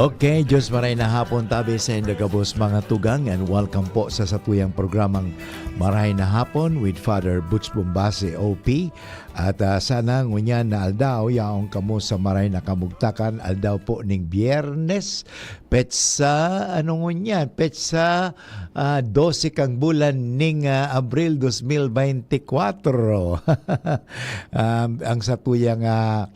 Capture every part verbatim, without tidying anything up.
Okay, Diyos maray na hapon tabi sa inda gabos mga tugang, and welcome po sa satuyang programang Maray na Hapon with Father Butch Bombase, O P. At, ah, sana ngunyan na aldaw, yaon kamo sa maray na kamugtakan, aldaw po ning Biyernes, petsa, ano ngunyan, petsa, ah, dose kang bulan ning, ah, Abril dos mil beintikwatro. Um, ang satuyang, ah,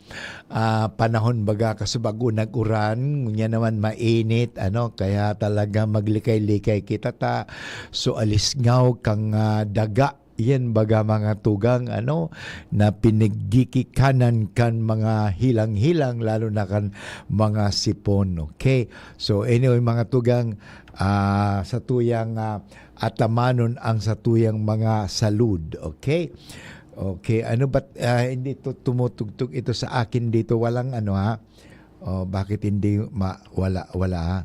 ah, panahon baga kasubago nag-uran, ngunyan naman mainit, ano, kaya talaga maglikay-likay kita ta so alisngaw kang, ah, daga. Yan baga mga tugang, ano, na pinagkikikanan kan mga hilang-hilang, lalo na kan mga sipon, okay? So anyway, mga tugang, ah, satuyang, ah, atamanon ang satuyang mga salud, okay? Okay, ano ba't, ah, hindi to tumutugtog ito sa akin dito? Walang ano, ha? Oh, bakit hindi ma-, wala, wala, ha?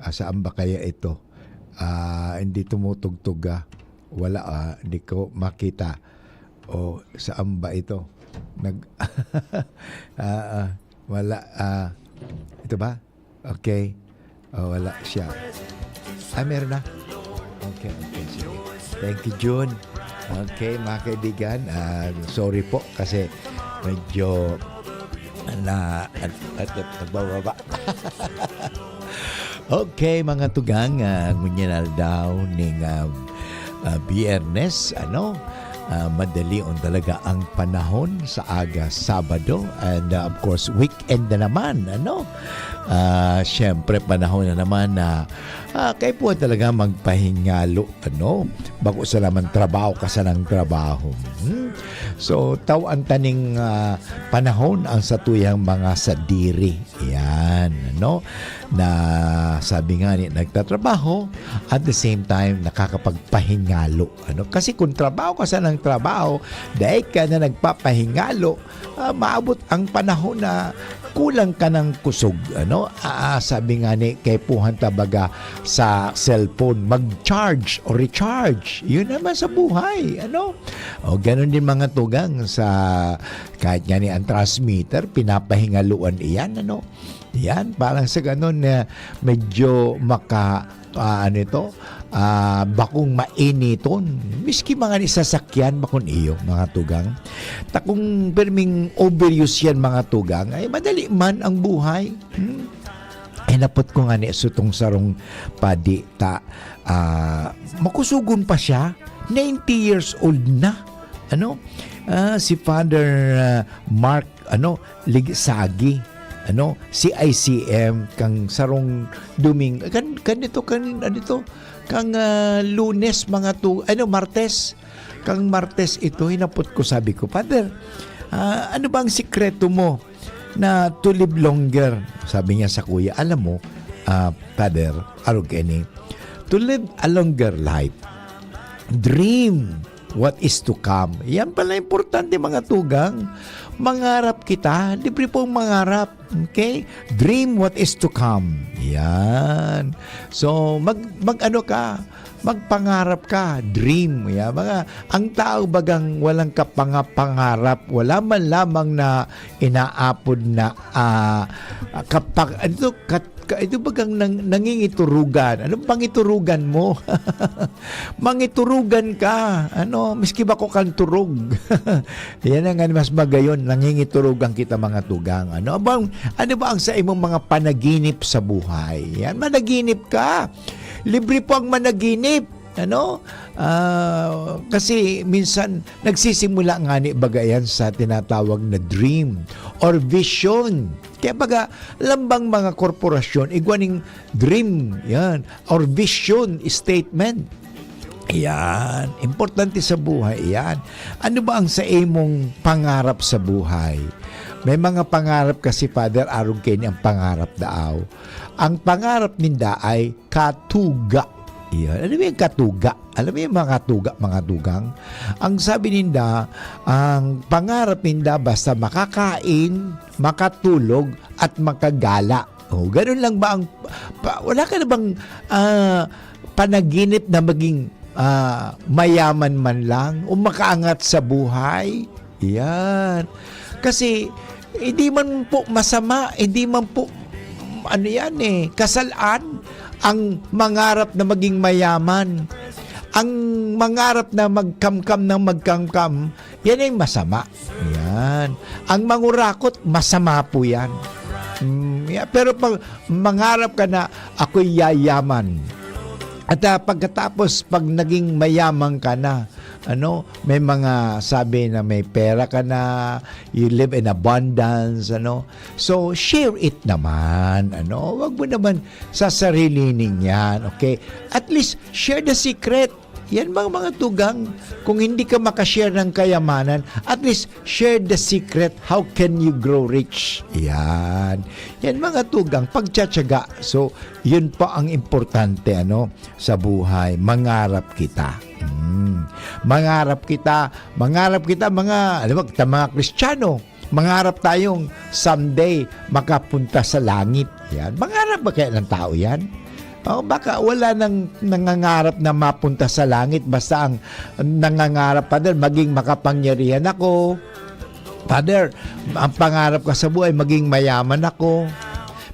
Ah, saan ba kaya ito? Ah, hindi tumutugtog, ah. Wala, ah, hindi ko makita. Oh, saan ba ito? Nag-, ah, ah, wala, ah, ito ba? Okay. Oh, wala siya. Ah, meron na? Okay, okay, sige. Thank you, Jun. Okay, mga kaibigan, ah, sorry po kasi medyo na, at, at, at nagbababa. Okay, mga tugang, ah, ngunyan aldaw ning, ah, ah, Biyernes, ano, ah, madalion talaga ang panahon sa aga Sabado, and, ah, of course, weekend na naman, ano? Ah, siyempre, panahon na naman na, ah, kaipuhan talaga magpahingalo, ano? Bako sa naman trabaho ka sanang trabaho. Hmm? So, tawan taning, ah, panahon ang satuyang mga sadiri. Yan, ano? Na sabi nga ni, nagtatrabaho, at the same time, nakakapagpahingalo. Ano? Kasi kung trabaho ka sanang trabaho, dahil ka na nagpapahingalo, ah, maabot ang panahon na kulang ka ng kusog. Ano? Ah, sabi nga ni, kaipuhan ta baga sa cellphone, mag-charge o recharge. Yun naman sa buhay. Ano? O ganun din mga tugang sa, kahit nga ni ang transmitter, pinapahingaluan iyan. Ano? Yan, parang sa ganun na medyo maka, ah, ano ito, ah, bakong mainiton. Miski mga ni sasakyan, bakong iyo, mga tugang. Ta kung pirming overuse yan, mga tugang, ay madali man ang buhay. Hmm? Ay, napot ko nga ni sutong sarong padi ta, ah, makusugon pa siya, ninety years old na. Ano? Ah, si Father, ah, Mark, ano, Ligsagi, ano, C I C M, kang sarong Doming-, kan, kan ito, kan, ano ito, kang, ah, Lunes, mga tu-, ano, Martes, kang Martes ito, hinapot ko, sabi ko, "Father, ah, ano ba ang sikreto mo na to live longer?" Sabi niya sa kuya, "Alam mo, ah, Father, arog ka ini, to live a longer life, dream what is to come." Yan pala importante, mga tugang. Mangarap kita, libre pong mangarap. Okay? Dream what is to come. Yan. So, mag, mag ano ka, magpangarap ka, dream. Yan. Mga, ang tao bagang walang kapangapangarap, wala man lamang na inaapod na, ah, kapag, ano to, kat-, ka-, ito bagang nang, nangingiturugan. Anong pangiturugan mo? Mangiturugan ka, ano, miski bako kang turog. Yan ang mas magayon, nangingiturugan kita, mga tugang. Ano bang, ano ba ang sa imong mga panaginip sa buhay? Yan, managinip ka. Libre po ang managinip. Ano? Ah, kasi minsan nagsisimula nga ni baga yan sa tinatawag na dream or vision. Kaya baga, lambang mga korporasyon, igwa ning dream, yan, or vision statement. Yan, importante sa buhay yan. Ano ba ang sa imong pangarap sa buhay? May mga pangarap kasi, Father, arog kaini ang pangarap daaw. Ang pangarap ninda ay katuga. Iyan. Ano ba yung katuga? Alam mo yung mga katuga, mga tugang? Ang sabi ninda, ang pangarap ninda basta makakain, makatulog, at makagala. Oh, ganun lang ba ang, pa, wala ka na bang, ah, panaginip na maging, ah, mayaman man lang o makaangat sa buhay? Yan. Kasi, hindi man po masama, hindi man po ano yan eh, kasalaan ang mangarap na maging mayaman. Ang mangarap na magkamkam ng magkamkam, yan ay masama. Yan. Ang mangurakot, masama po yan. Mm, yeah, pero pag mangarap ka na, "Ako'y yayaman." At ah, pagkatapos, pag naging mayaman ka na, ano, may mga sabi na may pera ka na, you live in abundance, ano. So, share it naman, ano. Wag mo naman sasarilinin yan, okay? At least, share the secret. Yan mga, mga tugang, kung hindi ka makashare ng kayamanan, at least share the secret. How can you grow rich? Yan. Yan mga tugang, pagtsatsaga. So, yun pa ang importante, ano, sa buhay. Mangarap kita. Hmm. Mangarap kita. Mangarap kita, mga, alam mo, kita mga Kristiyano. Mangarap tayong someday makapunta sa langit. Yan. Mangarap ba kaya ng tao yan? O baka wala nang nangangarap na mapunta sa langit, basta ang nangangarap, "Father, maging makapangyarihan ako. Father, ang pangarap ko sa buhay, maging mayaman ako."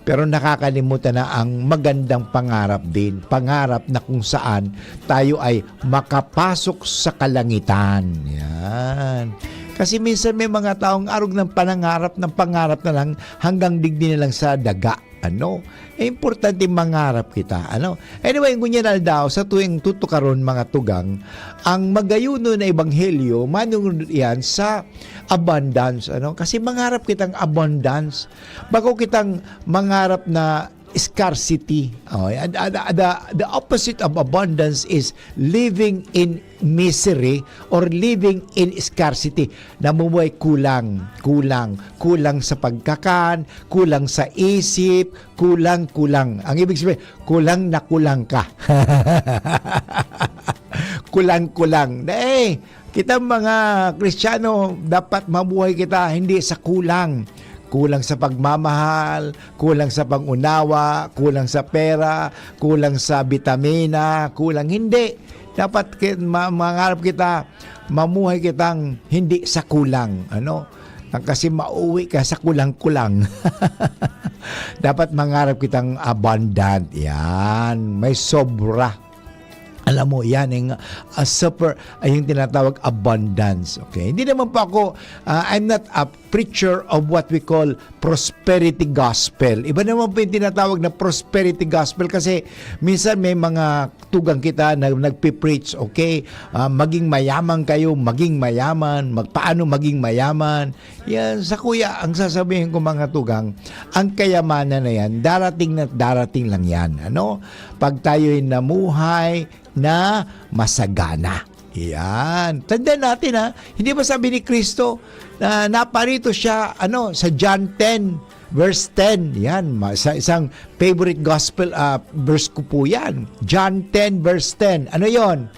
Pero nakakalimutan na ang magandang pangarap din. Pangarap na kung saan tayo ay makapasok sa kalangitan. Yan. Kasi minsan may mga taong arog ng panangarap, ng pangarap na lang hanggang digdi na lang sa daga. Ano? Eh, importante mangarap kita. Ano? Anyway, ngunyan aldaw, sa tuwing tutukaron mga tugang, ang magayuno na ebanghelyo, manunod yan sa abundance. Ano? Kasi mangarap kitang abundance. Bako kitang mangarap na scarcity. Oh, the, the, the, the opposite of abundance is living in misery or living in scarcity. Namumuhay kulang, kulang, kulang sa pagkakan, kulang sa isip, kulang, kulang. Ang ibig sabihin, kulang na kulang ka. Kulang-kulang. Eh, kita mga Kristiyano, dapat mabuhay kita hindi sa kulang. Kulang sa pagmamahal, kulang sa pangunawa, kulang sa pera, kulang sa bitamina, kulang hindi. Dapat ki-, ma-, mangarap kita, mamuhay kitang hindi sa kulang, ano? Ang kasi mauwi ka sa kulang-kulang. Dapat mangarap kitang abundant. Yan, may sobra. Alam mo, yan yung, ah, super, ay yung tinatawag abundance. Okay? Hindi naman po ako, ah, I'm not a preacher of what we call prosperity gospel. Iba naman po yung tinatawag na prosperity gospel kasi minsan may mga tugang kita na nagpipreach, okay? Ah, maging mayaman kayo, maging mayaman, magpaano maging mayaman. Yan, sa kuya, ang sasabihin ko mga tugang, ang kayamanan na yan, darating na darating lang yan. Ano? Pag tayo'y namuhay na masagana. Yan. Tandaan natin ha, hindi ba sabi ni Kristo na naparito siya ano sa John ten verse ten. Yan, ma- sa isang favorite gospel ah, verse ko po yan. John ten verse ten. Ano 'yon?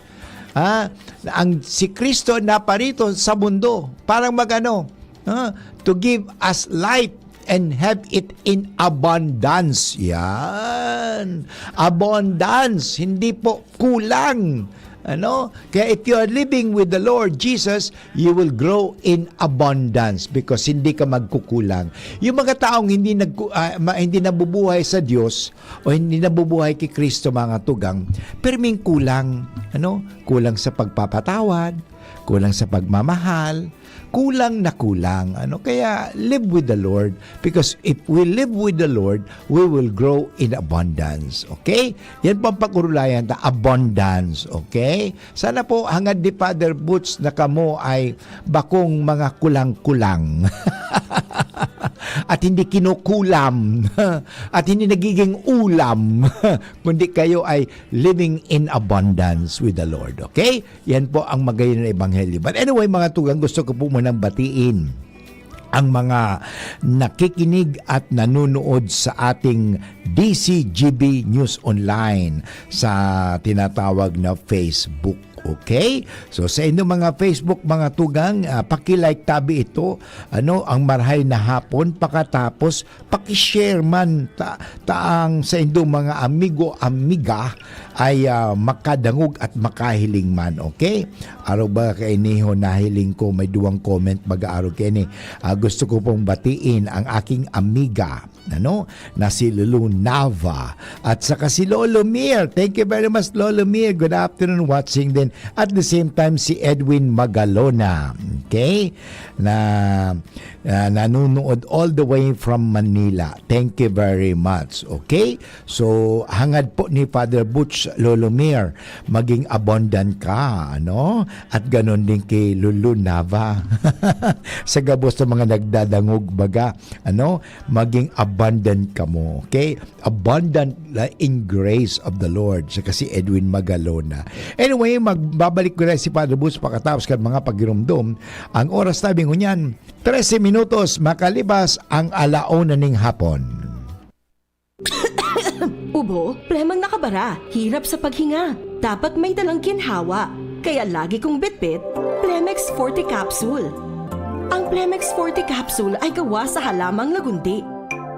Ha? Ang si Kristo naparito sa mundo para magano? Ha? To give us life and have it in abundance. Yan. Abundance, hindi po kulang. Ano? Kaya if you are living with the Lord Jesus, you will grow in abundance because hindi ka magkukulang. Yung mga taong hindi nagku- ah, ma- hindi nabubuhay sa Diyos o hindi nabubuhay kay Kristo, mga tugang, perming kulang, ano? Kulang sa pagpapatawad, kulang sa pagmamahal, kulang na kulang. Ano? Kaya live with the Lord because if we live with the Lord, we will grow in abundance. Okay? Yan po ang pag-urulayan ta, abundance. Okay? Sana po hangad ni Father Boots na kamo ay bakong mga kulang-kulang. At hindi kinukulam. At hindi nagiging ulam. Kundi kayo ay living in abundance with the Lord. Okay? Yan po ang magayon na ebanghelyo. But anyway, mga tugang, gusto ko po munang batiin ang mga nakikinig at nanonood sa ating D C G B News Online sa tinatawag na Facebook. Okay? So sa inyong mga Facebook, mga tugang, ah, paki-like tabi ito, ano, ang Marhay na Hapon, pakatapos paki-share man ta, taang sa indong mga amigo, amiga ay ah, makadangog at makahiling man, okay? Arog ba kaini ho nahiling ko, may duwang comment baga arog kaini. Ah, gusto ko pong batiin ang aking amiga. ano, na si Lulu Nava at saka si Lolo Mir. Thank you very much, Lolo Mir. Good afternoon, watching din. At the same time, si Edwin Magalona. Okay? Na, na nanonood all the way from Manila. Thank you very much. Okay? So, hangad po ni Father Butch, Lolo Mir, maging abundant ka, ano? At ganon din kay Lulu Nava. Sa gabos ng mga nagdadangog baga, ano? Maging abundant kamo, okay? Abundant la in grace of the Lord. Siya kasi Edwin Magalona. Anyway, magbabalik ko na si Father Butch pakatapos kan mga pagiromdom. Ang oras tabi ngunyan, trese minutos makalibas ang alauna ning hapon. Ubo, plemang nakabara, hirap sa paghinga. Dapat may dalang ginhawa. Kaya lagi kong bitbit, Plemex Forte Capsule. Ang Plemex Forte Capsule ay gawa sa halamang lagundi.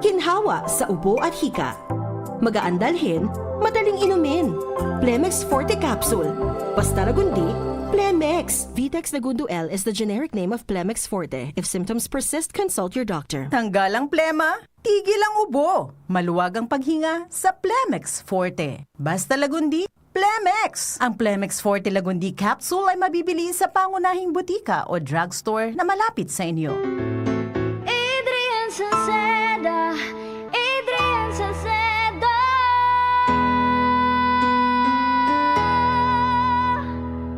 Ginhawa sa ubo at hika. Magaan dalhin, madaling inumin. Plemex Forte Capsule. Basta lagundi, Plemex. Vitex Lagundo L is the generic name of Plemex Forte. If symptoms persist, consult your doctor. Tanggal ang plema, tigil ang ubo. Maluwag ang paghinga sa Plemex Forte. Basta Lagundi, Plemex! Ang Plemex Forte Lagundi Capsule ay mabibili sa pangunahing butika o drugstore na malapit sa inyo. Adrian Salceda, Adrian Salceda.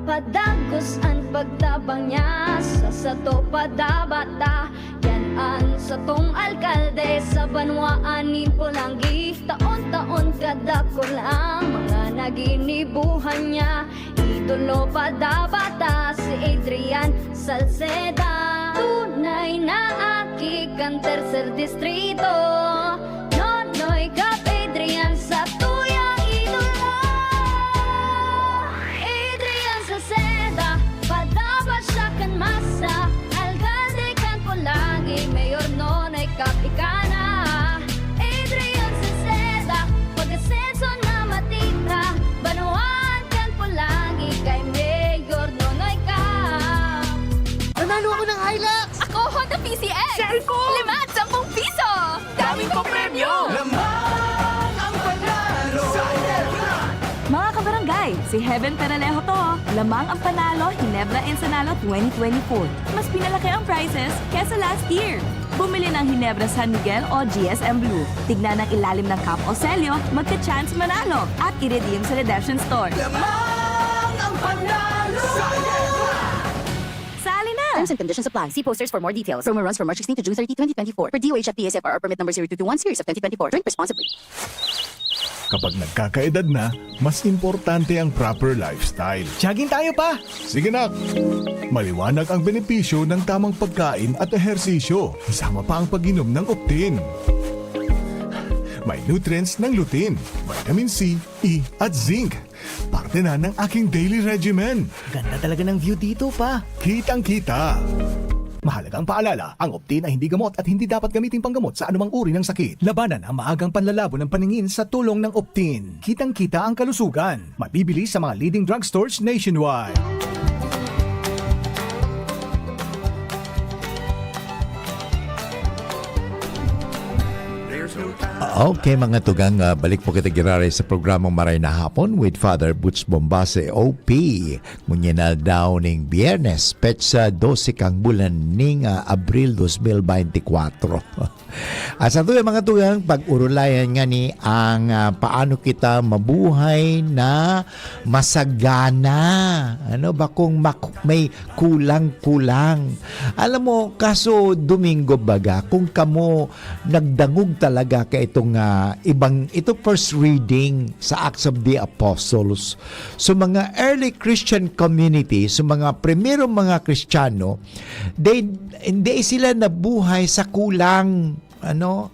Padagos an pagtabang niya sa sato padabata. Yan an satong alkalde sa banwaan nin Polangi. Taon-taon kadakul ang mga naginibuhan niya. Idolo padabata si Adrian Salceda. Tunay na aki kan tercer distrito. Nonoy Cap Adrian sa tuyang idolo. Adrian Salceda, padaba siya kan masa. Alkalde kan Polangi, Mayor Nonoy Cap ika na. Adrian Salceda, pag-asenso na matita. Banwaan kan Polangi kay Mayor Nonoy Cap. Nanalo ako ng Hilux! Ako, Honda P C X! Share ko! Lima at sampung piso! Daming papremyo! Lamang ang panalo sa Ginebra! Mga kabarangay, si Heaven Peralejo to. Lamang ang panalo, Ginebra Ensanalo twenty twenty-four. Mas pinalaki ang prizes kesa last year. Bumili ng Ginebra San Miguel o G S M Blue. Tignan ang ilalim ng cap o selyo, magka-chance manalo at i-redeem sa redemption store. Lamang ang panalo sa Ginebra! Sali na! Terms and conditions apply. See posters for more details. Promo runs from March sixteen to June thirty, twenty twenty-four. Per D O H F P S F R R permit number zero two two one series of twenty twenty-four. Drink responsibly. Kapag nagkakaedad na, mas importante ang proper lifestyle. Jogging tayo pa! Sige nak! Maliwanag ang benepisyo ng tamang pagkain at ehersisyo, kasama pa ang pag-inom ng Optin. May nutrients ng lutein, vitamin C, E at zinc. Parte na ng aking daily regimen. Ganda talaga ng view dito pa. Kitang-kita. Mahalagang paalala, ang Optin ay hindi gamot at hindi dapat gamitin panggamot sa anumang uri ng sakit. Labanan ang maagang panlalabo ng paningin sa tulong ng Optin. Kitang-kita ang kalusugan. Mabibili sa mga leading drugstores nationwide. Okay, mga tugang, ah, balik po kita giraray sa programang Maray na Hapon with Father Butch Bombase, O P. Ngunyan na daw ning Biyernes, petsa dose kang bulan ning, ah, Abril dos mil beintikwatro. At sa tuya, mga tugang, pag-urulayan nga ni ang, ah, paano kita mabuhay na masagana. Ano ba kung mak- may kulang-kulang? Alam mo, kaso Domingo baga, kung kamo nagdangog talaga ka itong, ah, ibang, ito first reading sa Acts of the Apostles. So mga early Christian community, so mga primero mga Kristiyano, they, hindi sila nabuhay sa kulang, ano?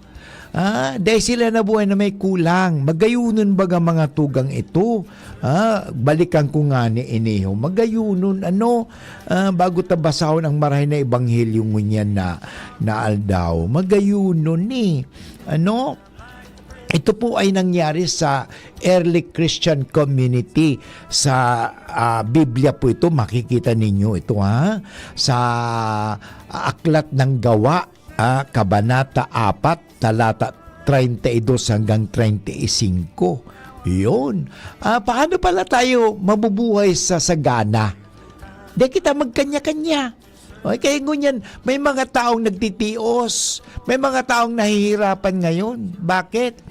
Ah, dahil sila nabuhay na may kulang. Magayunon baga mga tugang ito. Ah, balikan ko nga ni iniho. Magayunon, ano? Ah, bago ta basahon ang marahay na ebanghelyo ngunyan na, na aldaw. Magayunon ni. Ano? Ito po ay nangyari sa early Christian community. Sa, ah, Biblia po ito, makikita ninyo ito, ha? Sa Aklat ng Gawa, ah, Kabanata apat, talata treinta y dos hanggang treinta y cinco. Yun. Ah, paano pala tayo mabubuhay sa sagana? Di kita magkanya-kanya. Okay, kaya ngunyan, may mga taong nagtitios, may mga taong nahihirapan ngayon. Bakit?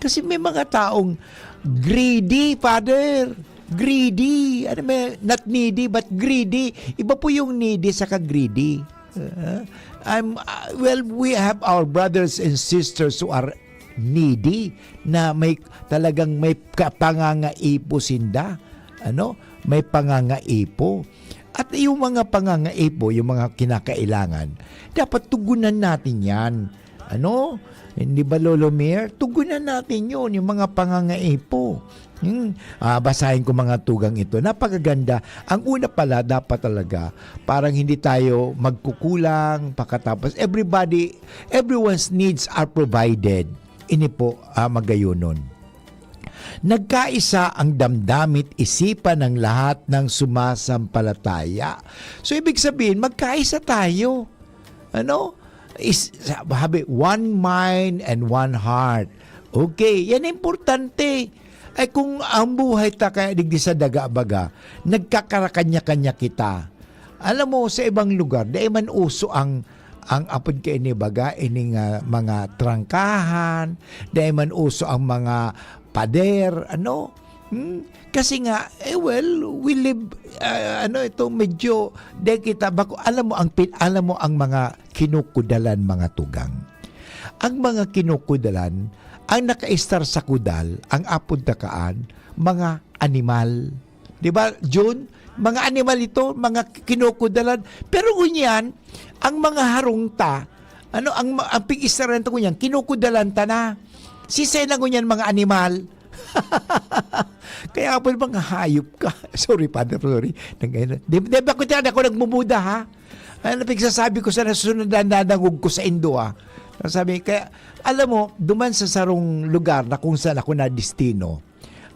Kasi may mga taong greedy, Father. Greedy. Ano may, not needy, but greedy. Iba po yung needy sa greedy. Uh, I'm, uh, well, we have our brothers and sisters who are needy, na may, talagang may ka-, pangangaipo sinda. Ano? May pangangaipo. At yung mga pangangaipo, yung mga kinakailangan, dapat tugunan natin yan. Ano? Hindi ba, Lolo Mir? Tugunan natin yun, yung mga pangangaipo. Hmm. Ah, basahin ko mga tugang ito. Napakaganda. Ang una pala, dapat talaga, parang hindi tayo magkukulang, pakatapos everybody, everyone's needs are provided. Ini po, ah, magayonon. Nagkaisa ang damdamit isipan ng lahat ng sumasampalataya. So, ibig sabihin, magkaisa tayo. Ano? Is, sabi, one mind and one heart. Okay, yan importante. Ay, kung ang buhay ta kaya digdi sa daga baga, nagkakarakanya-kanya kita. Alam mo, sa ibang lugar, dai man uso ang, ang apod kaini baga, ining, ah, mga trangkahan, dai man uso ang mga pader, ano? Hmm? Kasi nga, eh, well, we live, ah, ano ito, medyo, di kita, bako, alam mo ang pin-, alam mo ang mga kinukudalan, mga tugang. Ang mga kinukudalan, ang nakaistar sa kudal, ang apod na kaan, mga animal. Di ba, Jun? Mga animal ito, mga kinukudalan. Pero ngunyan, ang mga harong ta, ano, ang, ma-, ang pig-istaran ta ngunyan, kinukudalan ta na. Sisay na ngunyan, mga animal. Kaya po, mga hayop ka. Sorry, Father, sorry. Nag-, di, di ba ko tiyan ako nagmumuda, ha? Ano pigsasabi ko sa nasunod na nadangog ko sa Indo, ah? Sabi, kaya, alam mo, duman sa sarong lugar na kung saan ako nadestino,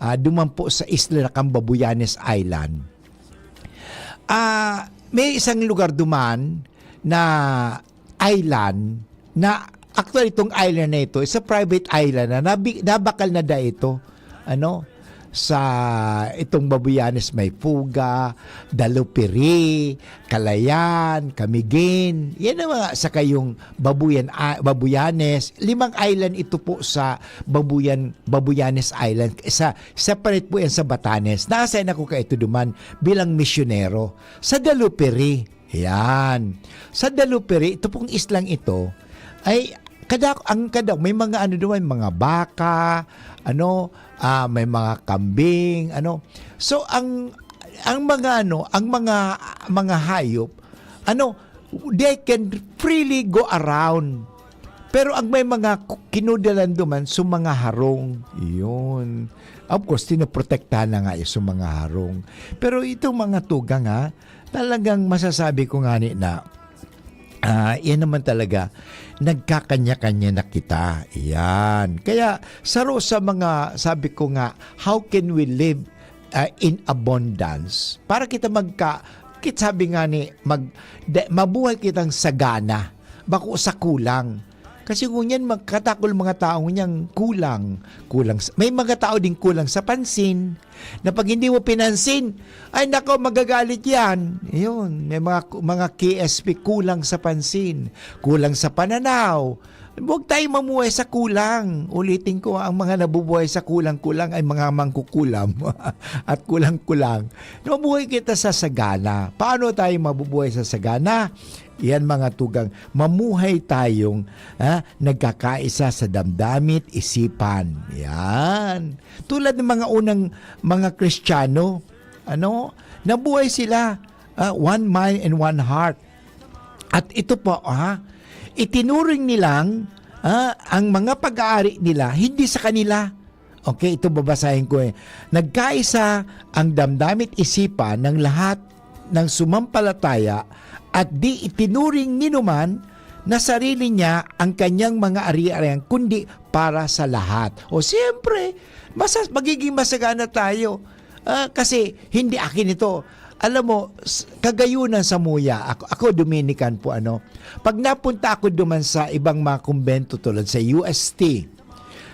ah, duman po sa isla na Cambabuyanes Island. Ah, may isang lugar duman na island na, actually, itong island na ito is a private island na nabi-, nabakal na da ito. Ano? Sa itong Babuyanes, may Puga, Dalupiri, Calayan, Camiguin. Yan ang mga, saka yung Babuyan, ah, Babuyanes. Limang island ito po sa Babuyan, Babuyanes Island. Isa, separate po yan sa Batanes. Nasa ako kaito duman bilang misyonero. Sa Dalupiri. Yan. Sa Dalupiri, ito pong islang ito, ay, kada, ang kada, may mga ano doon, mga baka, ano, ah, may mga kambing, ano. So, ang, ang mga ano, ang mga, mga hayop, ano, they can freely go around. Pero ang may mga ku-, kinudalan duman, so mga harong, yun. Of course, tinoprotektahan na nga yung mga harong. Pero itong mga tugang, ha, talagang masasabi ko nga ni na, ah, yan naman talaga, nagkakanya-kanya na kita. Yan. Kaya, saro sa mga, sabi ko nga, how can we live, ah, in abundance? Para kita magka-, kit sabi nga ni, mag-, de-, mabuhay kitang sagana, bako sa kulang. Kasi ngunyan, magkatakol mga tao ngunyan kulang. Kulang sa, may mga tao din kulang sa pansin, na pag hindi mo pinansin, ay nako, magagalit yan. Yun, may mga, mga K S P kulang sa pansin, kulang sa pananaw. Huwag tayong mamuhay sa kulang. Ulitin ko, ang mga nabubuhay sa kulang-kulang ay mga mangkukulam at kulang-kulang. Mabuhay kita sa sagana. Paano tayo mabubuhay sa sagana? Yan, mga tugang, mamuhay tayong, ha, nagkakaisa sa damdamit, isipan. Yan. Tulad ng mga unang mga Kristiyano, ano, nabuhay sila, ah, one mind and one heart. At ito po, ha, itinuring nilang, ah, ang mga pag-aari nila hindi sa kanila. Okay, ito babasahin ko eh. "Nagkaisa ang damdamit isipan ng lahat ng sumampalataya at di itinuring ninuman na sarili niya ang kanyang mga ari-arian, kundi para sa lahat." O siyempre, masas-, magiging masagana tayo. Ah, kasi hindi akin ito. Alam mo, s-, kagayunan sa muya, ako, ako Dominican po, ano, pag napunta ako duman sa ibang mga kumbento tulad sa U S T,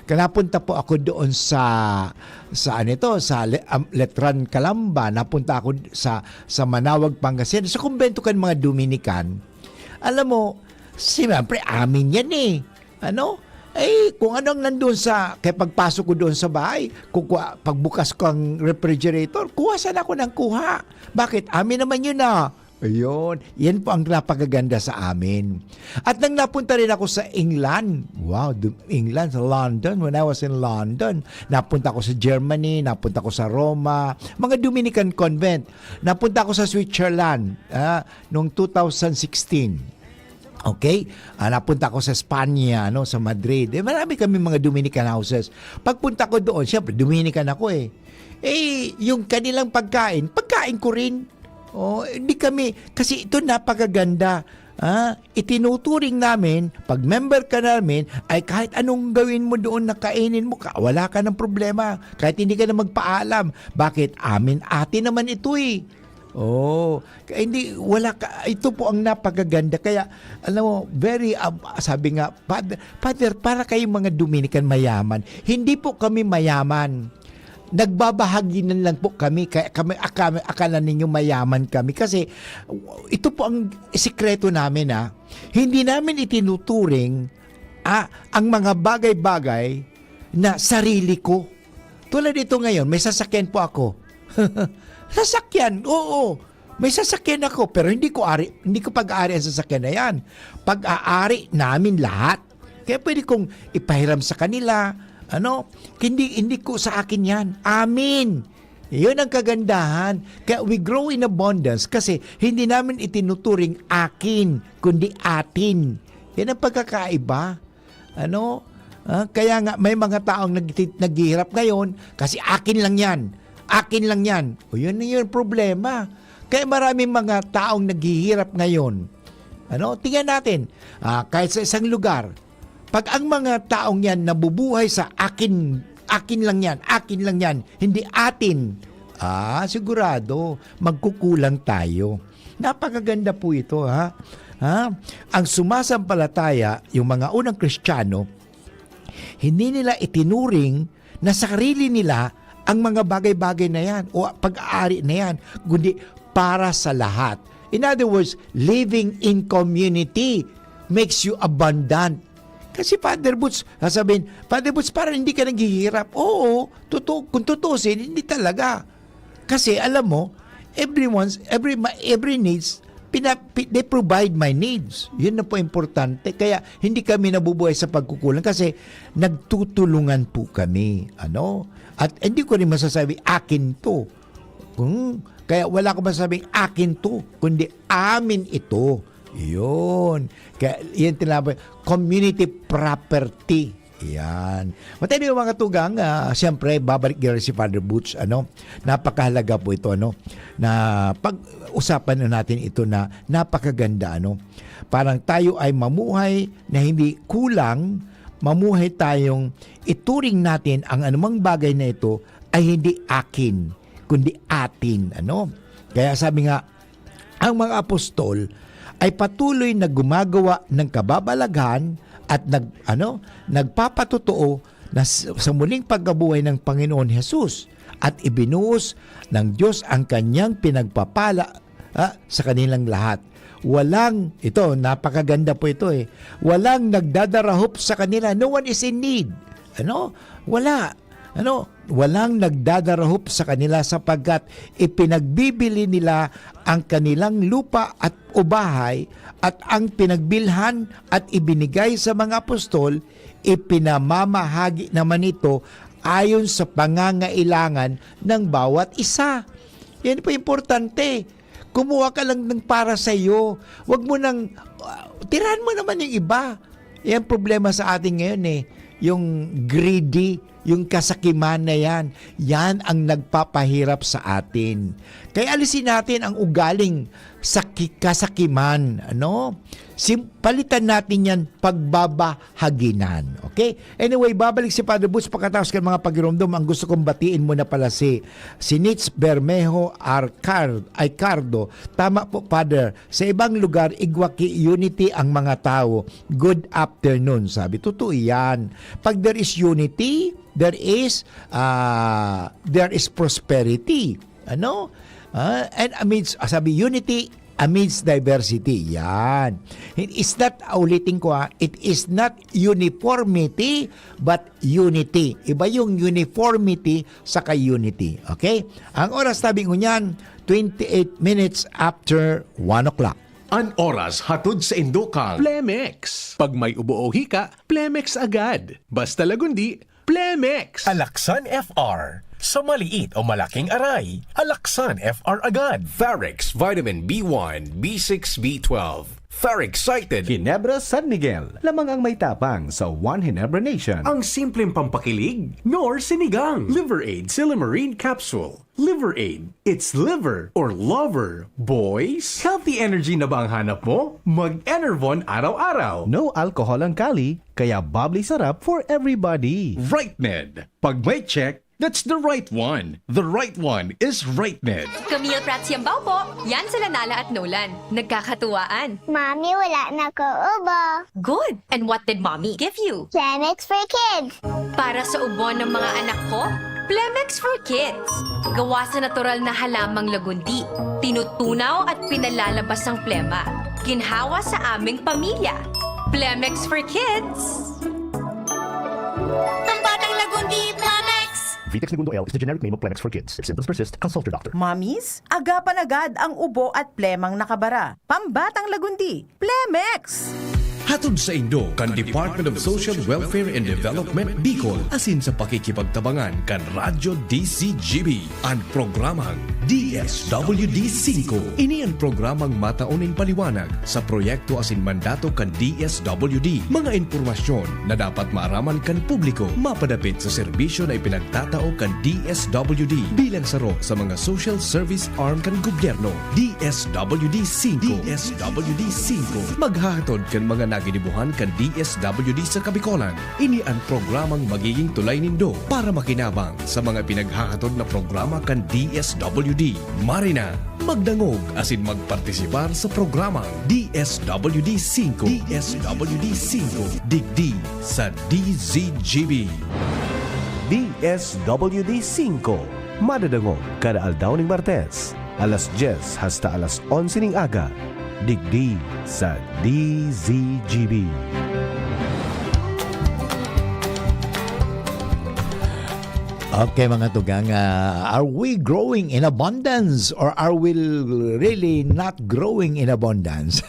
Kaya napunta po ako doon sa, sa ano ito, sa Le-, um, Letran, Calamba. Napunta ako sa, sa Manaoag, Pangasinan, sa kumbento kan mga Dominican. Alam mo, siyempre, amin yan eh. Ano? Eh, kung ano ang nandun sa, kaya pagpasok ko doon sa bahay, kukuha, pagbukas ko ang refrigerator, kuha sana ako ng kuha. Bakit? Amin naman yun ah. Ayun. Yan po ang napagaganda sa amin. At nang napunta rin ako sa England, wow, du-, England, sa London, when I was in London, napunta ako sa Germany, napunta ako sa Roma, mga Dominican convent. Napunta ako sa Switzerland, ah, noong two thousand sixteen. Okay? Ah, napunta ako sa Espanya, no, sa Madrid. Eh, marami kami mga Dominican houses. Pagpunta ko doon, siyempre, Dominican ako eh. Eh, yung kanilang pagkain, pagkain ko rin. Oh, hindi kami, kasi ito napakaganda. Ah, itinuturing namin, pag member ka namin, ay kahit anong gawin mo doon na kainin mo, ka, wala ka ng problema. Kahit hindi ka na magpaalam. Bakit? Amin, atin naman ito eh. Oh, kaya hindi, wala ka, ito po ang napakaganda. Kaya, alam mo, very, um, sabi nga, "Father, Father, para kayong mga Dominican mayaman." Hindi po kami mayaman. Nagbabahaginan lang po kami, kaya kami, akala, akala ninyo mayaman kami. Kasi, ito po ang sikreto namin, ah. Hindi namin itinuturing, ah, ang mga bagay-bagay na sarili ko. Tulad ito ngayon, may sasakyan po ako. Sasakyan, oo. May sasakyan ako, pero hindi ko ari, hindi ko pag-aari ang sasakyan na yan. Pag-aari namin lahat. Kaya pwede kong ipahiram sa kanila, ano? Hindi, hindi ko sa akin yan. Amin. Yun ang kagandahan. Kaya we grow in abundance kasi hindi namin itinuturing akin, kundi atin. Yan ang pagkakaiba. Ano? Ah, kaya nga may mga taong nagti-, naghihirap ngayon kasi akin lang yan. Akin lang yan. O yun na yung problema. Kaya maraming mga taong naghihirap ngayon. Ano? Tingnan natin. Ah, kahit sa isang lugar, pag ang mga taong yan nabubuhay sa akin, akin lang yan, akin lang yan, hindi atin, ah, sigurado, magkukulang tayo. Napakaganda po ito, ha? Ha? Ang sumasampalataya, yung mga unang Kristiyano, hindi nila itinuring na sarili nila ang mga bagay-bagay na yan o pag-aari na yan, kundi para sa lahat. In other words, living in community makes you abundant. Kasi Father Boots, sasabihin, "Father Boots, parang hindi ka naghihirap." Oo, totoo, kung tutuusin, hindi talaga. Kasi alam mo, everyone's, every, ma-, every needs, pina-, pi-, they provide my needs. Yun na po importante. Kaya hindi kami nabubuhay sa pagkukulang kasi nagtutulungan po kami. Ano? At hindi ko rin masasabi, "Akin to." Hmm? Kaya wala ko masasabing, "Akin to," kundi, "Amin ito." Yun. Kaya yan tinatawag, community property. Yan. Matindi yung mga tugang, ah, siyempre, babalik din si Father Boots, ano? Napakahalaga po ito, ano? Na pag-usapan na natin ito na napakaganda, ano? Parang tayo ay mamuhay na hindi kulang, mamuhay tayong ituring natin ang anumang bagay na ito ay hindi akin, kundi atin, ano? Kaya sabi nga, ang mga apostol ay patuloy na gumagawa ng kababalaghan at nag-, ano, nagpapatotoo na s-, sa muling pagkabuhay ng Panginoon Jesus at ibinuhos ng Diyos ang kanyang pinagpapala, ah, sa kanilang lahat. Walang, ito, napakaganda po ito eh, walang nagdadarahop sa kanila. No one is in need. Ano? Wala. Ano? Walang nagdadarahop sa kanila sapagkat ipinagbibili nila ang kanilang lupa at, o bahay, at ang pinagbilhan at ibinigay sa mga apostol, ipinamamahagi naman ito ayon sa pangangailangan ng bawat isa. Yan po importante. Kumuha ka lang ng para sa iyo. Wag mo nang, ah, tirahan mo naman yung iba. Yan problema sa atin ngayon eh, yung greedy. Yung kasakiman na yan, yan ang nagpapahirap sa atin. Kaya alisin natin ang ugaling saki-, kasakiman, ano? Sim-, palitan natin yan, pagbabahaginan. Okay? Anyway, babalik si Father Boots pagkatapos kan mga pagiromdom. Ang gusto kong batiin muna pala si, si Nitz Bermejo Arcar-, Aicardo. Tama po, Father. Sa ibang lugar, igwa ki unity ang mga tao. Good afternoon, sabi. Totoo yan. Pag there is unity, there is, ah, there is prosperity. Ano? Ah, and amidst, ah, sabi, unity amidst diversity. Yan. It is not, ulitin ko ha, it is not uniformity, but unity. Iba yung uniformity saka unity. Okay? Ang oras, sabi ko niyan, twenty-eight minutes after one o'clock. An oras hatod sa Indokang Plemex. Pag may ubo o hika, Plemex agad. Basta Lagundi, Plemex. Alaksan F R. Sa maliit o malaking aray, Alaksan F R agad. Farex Vitamin B one, B six, B twelve. Farex Cited. Ginebra San Miguel. Lamang ang may tapang sa One Ginebra Nation. Ang simpleng pampakilig, Knorr Sinigang. Liver Aid Silymarin Capsule. Liver Aid. It's liver or lover, boys. Healthy energy na ba ang hanap mo? Mag-Enervon araw-araw. No alcohol ang Kali, kaya bubbly sarap for everybody. Rightened. Pag may check, that's the right one. The right one is Rightened. Camille Prats Yambao po. Yan sila Nala at Nolan. Nagkakatuwaan. Mami, wala na ko ubo. Good. And what did Mommy give you? Plemex for Kids. Para sa ubo ng mga anak ko, Plemex for Kids. Gawa sa natural na halamang Lagundi. Tinutunaw at pinalalabas ang plema. Ginhawa sa aming pamilya. Plemex for Kids. Pambatang Lagundi, Plemex! Vitex Negundo L is the generic name of Plemex for Kids. If symptoms persist, consult your doctor. Mommies, agapan agad ang ubo at plemang nakabara. Pambatang Lagundi, Plemex! Hatod saindo kan Department of Social Welfare and Development, Bicol, asin sa pakikipagtabangan kan Radyo D Z G B, an programang D S W D singko. Ini an programang matao nin paliwanag sa proyekto asin mandato kan D S W D. Mga impormasyon na dapat maaraman kan publiko mapadapit sa serbisyo na ipinagtatao kan D S W D bilang saro sa mga social service arm kan gobyerno. D S W D singko. D S W D singko. Maghahatod kan mga naginibuhan kan D S W D sa Kabikolan. Ini an programang magiging tulay nindo para makinabang sa mga pinaghahatod na programa kan D S W D. Mari na, magdangog asin magpartisipar sa programang D S W D singko. D S W D singko. Digdi sa D Z G B. D S W D singko. Madadangog kada aldaw ning Martes, alas dyes hasta alas onse ning aga, digdi sa D Z G B. Okay, mga tugang, ah, are we growing in abundance or are we really not growing in abundance?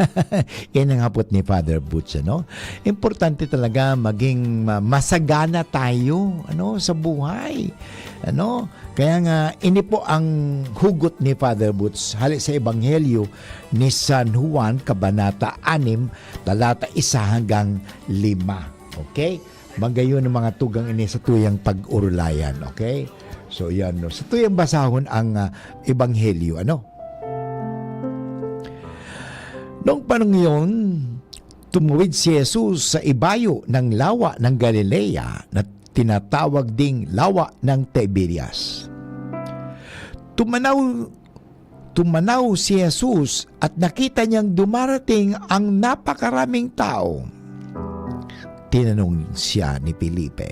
Yan ang hapot ni Father Butch, ano? Importante talaga maging ma-, masagana tayo, ano, sa buhay. Ano? Kaya nga, ini po ang hugot ni Father Butch hali sa Ebanghelyo ni San Juan, Kabanata anim, talata isa hanggang lima. Okay? Magayon ang mga tugang ini sa tuyang pag-urulayan. Okay? So, yan, no? Sa tuyang basahon ang, ah, Ebanghelyo, ano? Noong panahon iyon, tumuwid si Jesus sa ibayo ng lawa ng Galilea na tinatawag ding Lawa ng Tiberias. Tumanaw, tumanaw si Jesus at nakita niyang dumarating ang napakaraming tao. Tinanong siya ni Felipe,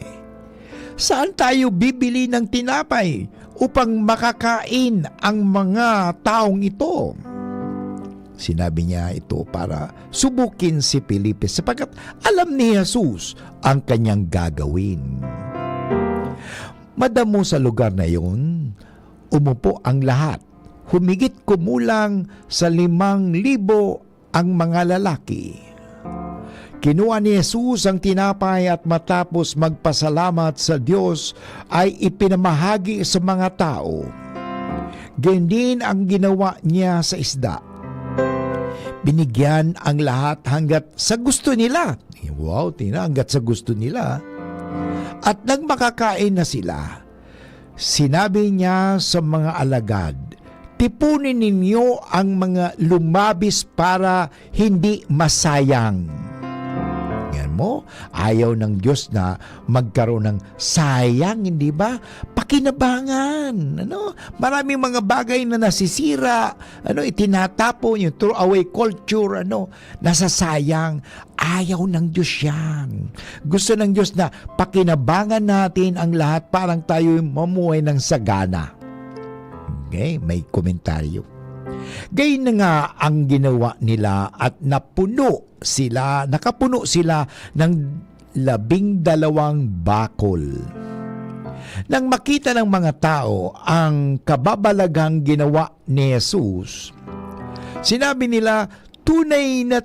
"Saan tayo bibili ng tinapay upang makakain ang mga taong ito?" Sinabi niya ito para subukin si Felipe, sapagkat alam ni Jesus ang kanyang gagawin. Madamo sa lugar na iyon, umupo ang lahat. Humigit kumulang sa limang libo ang mga lalaki. Kinuha ni Jesus ang tinapay at matapos magpasalamat sa Diyos, ay ipinamahagi sa mga tao. Ganyan din ang ginawa niya sa isda. Binigyan ang lahat hanggat sa gusto nila. Wow, tina, hanggat sa gusto nila. At nang makakain na sila, sinabi niya sa mga alagad, "Tipunin ninyo ang mga lumabis para hindi masayang." Yan mo, ayaw ng Diyos na magkaroon ng sayang, hindi ba? Pakinabangan, ano? Maraming mga bagay na nasisira, ano, itinatapon, yung throwaway culture, ano, nasasayang. Ayaw ng Diyos yan. Gusto ng Diyos na pakinabangan natin ang lahat, parang tayo mamuhay ng sagana. Okay, may komentaryo. Gayon na nga ang ginawa nila at napuno sila, nakapuno sila ng labing dalawang bakol. Nang makita ng mga tao ang kababalaghang ginawa ni Jesus, sinabi nila, "Tunay na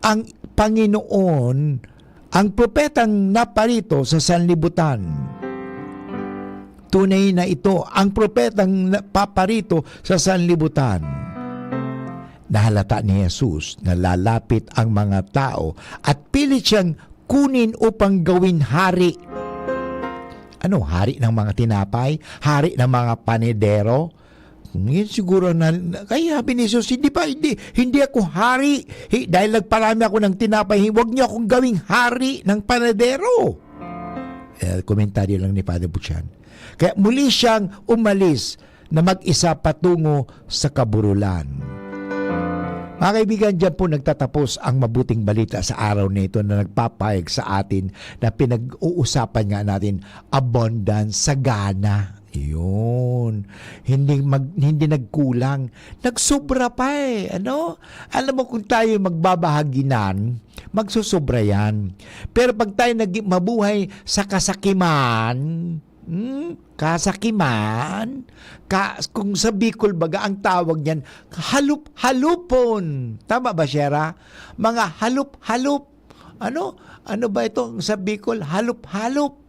ang Panginoon, ang propetang naparito sa sanlibutan." Tunay na ito ang propetang na-, paparito sa sanlibutan. Nahalata ni Jesus na lalapit ang mga tao at pilit siyang kunin upang gawin hari. Ano, hari ng mga tinapay? Hari ng mga panedero? Ngayon siguro na, na- kaya sabi ni Jesus, "Hindi pa, hindi, hindi ako hari. Hi- dahil nagparami ako ng tinapay, hi- wag niyo akong gawing hari ng panedero." Eh, komentaryo lang ni Father Butchan. Kaya muli siyang umalis na mag-isa patungo sa kaburulan. Mga kaibigan, diyan po nagtatapos ang mabuting balita sa araw na ito na nagpapahayag sa atin na pinag-uusapan nga natin, abundance, sagana. Yun. Hindi mag-, hindi nagkulang. Nagsobra pa eh, ano? Alam mo, kung tayo magbabahaginan, magsusobra yan. Pero pag tayo nag-, mabuhay sa kasakiman, hmm, kasakiman, ka-, kung sa Bicol baga, ang tawag niyan, halup-halupon. Tama ba, Shera? Mga halup-halup. Ano? Ano ba ito sa Bicol? Halup-halup.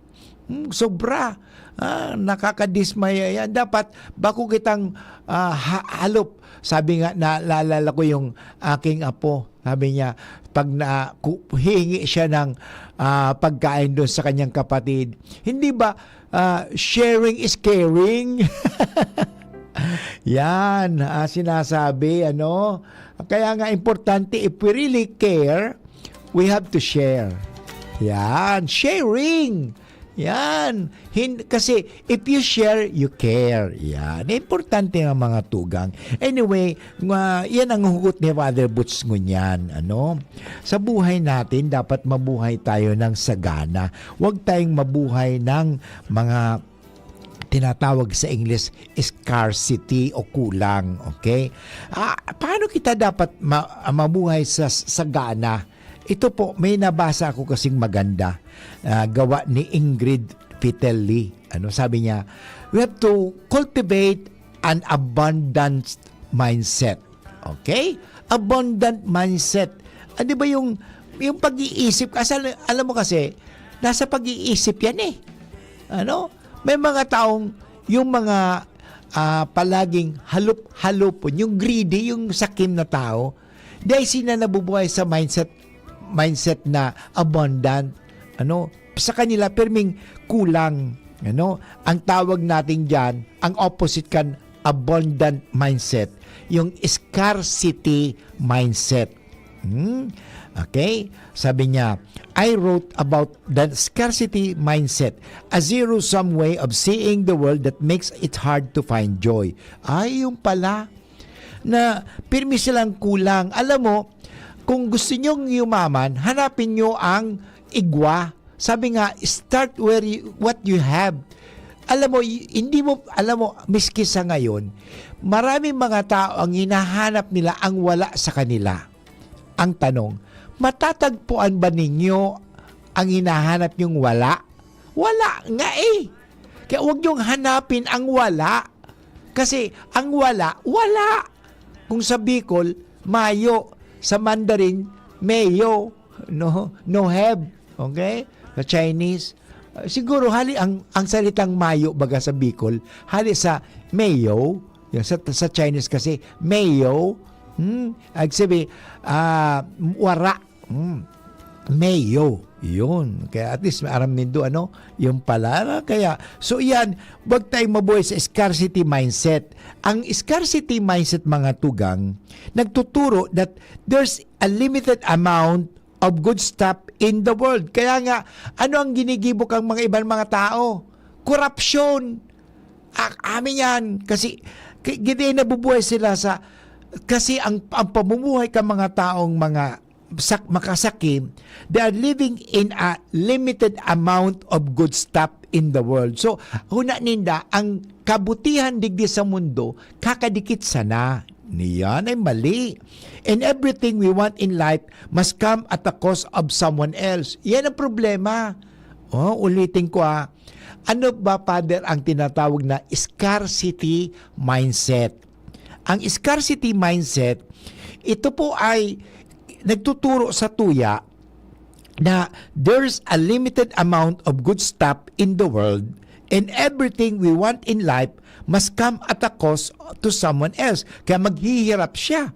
Hmm, sobra. Ah, nakakadismaya yan. Dapat bako kitang, ah, ha-, halop. Sabi nga, naalala ko yung aking apo. Sabi niya, pag na, ku-, hihingi siya ng, ah, pagkain doon sa kanyang kapatid, hindi ba, ah, sharing is caring? Yan, ah, sinasabi, ano? Kaya nga importante, if we really care, we have to share. Yan, sharing. Yan. Hin-, kasi if you share, you care. Yan. Importante ang mga tugang. Anyway, nga, yan ang hugot ni Father Boots ngunyan. Ano? Sa buhay natin, dapat mabuhay tayo ng sagana. Huwag tayong mabuhay ng mga tinatawag sa English scarcity o kulang. Okay? Ah, paano kita dapat ma-, mabuhay sa sagana? Ito po, may nabasa ako kasing maganda, ah, gawa ni Ingrid Fitelli. Ano sabi niya? "We have to cultivate an abundant mindset." Okay? Abundant mindset. Ah, di ba yung, yung pag-iisip, kasi al-, alam mo kasi, nasa pag-iisip yan eh. Ano? May mga taong, yung mga, ah, palaging halup-halupon, yung greedy, yung sakim na tao, dahil sila nabubuhay sa mindset, mindset na abundant, ano, sa kanila, perming kulang, ano, ang tawag natin diyan, ang opposite kan abundant mindset, yung scarcity mindset. Hmm? Okay? Sabi niya, "I wrote about the scarcity mindset, a zero-sum way of seeing the world that makes it hard to find joy." Ay, yung pala, na pirmi silang kulang. Alam mo, kung gusto nyong yumaman, hanapin nyo ang igwa. Sabi nga, "Start where you, what you have." Alam mo, y-, hindi mo, alam mo, miski sa ngayon, maraming mga tao ang hinahanap nila ang wala sa kanila. Ang tanong, matatagpuan ba ninyo ang hinahanap nyong wala? Wala nga eh. Kaya huwag niyong hanapin ang wala. Kasi ang wala, wala. Kung sa Bicol, mayo. Sa Mandarin, mayo. No? No have. Okay? Sa Chinese. Ah, siguro, hali ang, ang salitang mayo, baga sa Bicol, hali sa mayo. Yung sa, sa Chinese kasi, mayo. Hmm? Ag sabi, ah, wara. Hmm. Mayo. Yun. Kaya at least may aram nindo, ano, yung pala. Kaya, so yan, wag tayong mabuhay sa scarcity mindset. Ang scarcity mindset, mga tugang, nagtuturo that there's a limited amount of good stuff in the world. Kaya nga, ano ang ginigibo kang mga ibang mga tao? Korupsyon. Ah, amin yan. Kasi, k- gidi nabubuhay sila sa, kasi ang, ang pamumuhay ka mga taong mga sak-, makasakim, they are living in a limited amount of good stuff in the world. So, huna ninda, ang kabutihan digdi sa mundo, kakadikit sana. Niyan ay mali. And everything we want in life must come at the cost of someone else. Yan ang problema. Oh, ulitin ko, ah. Ano ba, Father, ang tinatawag na scarcity mindset? Ang scarcity mindset, ito po ay nagtuturo sa tuya na there's a limited amount of good stuff in the world, and everything we want in life must come at a cost to someone else. Kaya maghihirap siya.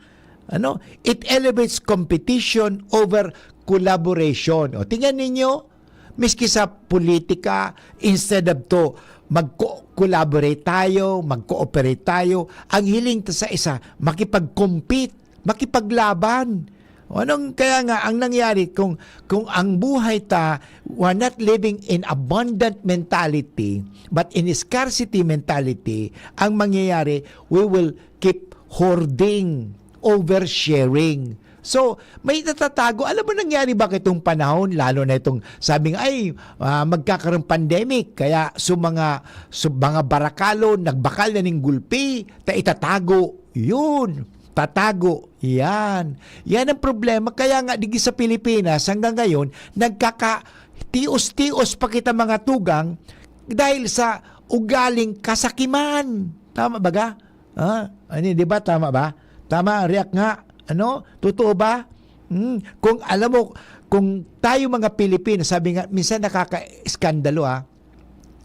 Ano? It elevates competition over collaboration. O, tingnan ninyo, miski sa politika, instead of to mag-collaborate tayo, mag-cooperate tayo, ang hiling ta sa isa, makipag-compete, makipaglaban. O, anong, kaya nga, ang nangyari, kung, kung ang buhay ta, we're not living in abundant mentality, but in scarcity mentality, ang mangyayari, we will keep hoarding, oversharing. So, may natatago. Alam mo, nangyari ba itong panahon, lalo na itong sabing, "Ay, ah, magkakaroon pandemic," kaya so mga, so mga barakalo, nagbakal na ning gulpi, ta itatago. Yun, tatago. Yan. Yan ang problema. Kaya nga, digi sa Pilipinas, hanggang ngayon, nagkaka-tios-tios pa kita mga tugang dahil sa ugaling kasakiman. Tama baga? Ah, ano, di ba? Tama ba? Tama, react nga. Ano? Totoo ba? Hmm, kung alam mo, kung tayo mga Pilipino, sabi nga, minsan nakaka-eskandalo, ah,